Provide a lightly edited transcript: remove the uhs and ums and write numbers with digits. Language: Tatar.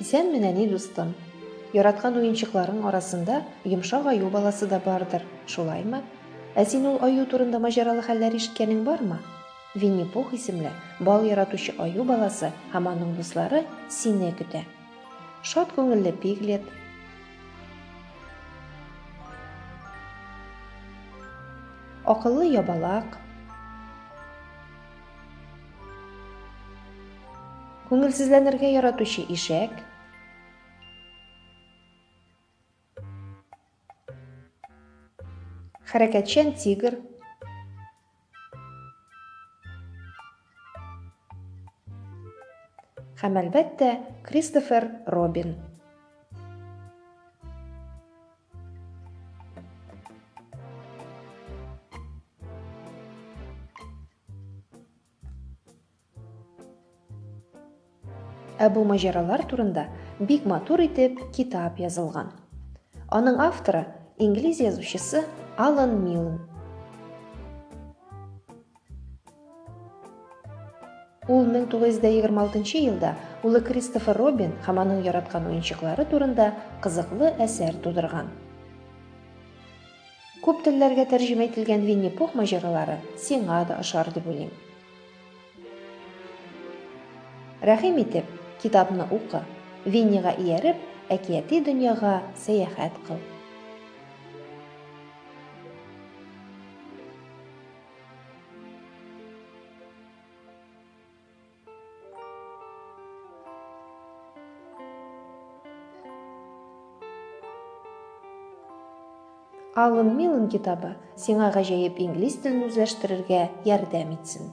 Исәнме, нәни дустым! Яраткан уенчыкларың арасында йомшак аю баласы да бардыр, шулаймы? Ә син ул аю турында маҗаралы хәлләр ишеткәнең бармы? Винни-Пух исемле бал яратучы аю баласы һәм аның дуслары сине көтә. Шат күңелле Пиглет, акыллы ябалак, Күңелсезләнергә яратучы ишәк. Хәрәкәтчән тигр. Һәм әлбәттә, Кристофер Робин. Ә бу маҗаралар турында бик матур итеп китап язылган. Аның авторы инглиз язучысы Алан Милн. Ул 1926 елда улы Кристофер Робин һәм аның яраткан уенчыклары турында кызыклы әсәр тудырган. Күп телләргә тәрҗемә ителгән Винни-Пух маҗаралары сиңа да ошар дип уйлыйм. Рәхим итеп, китапны укы, Виннига ияреп, әкияти дөньяга сәяхәт кыл. Алын Милан китабы сиңа гаҗәеп инглиз телен үзләштерергә ярдәм итсен.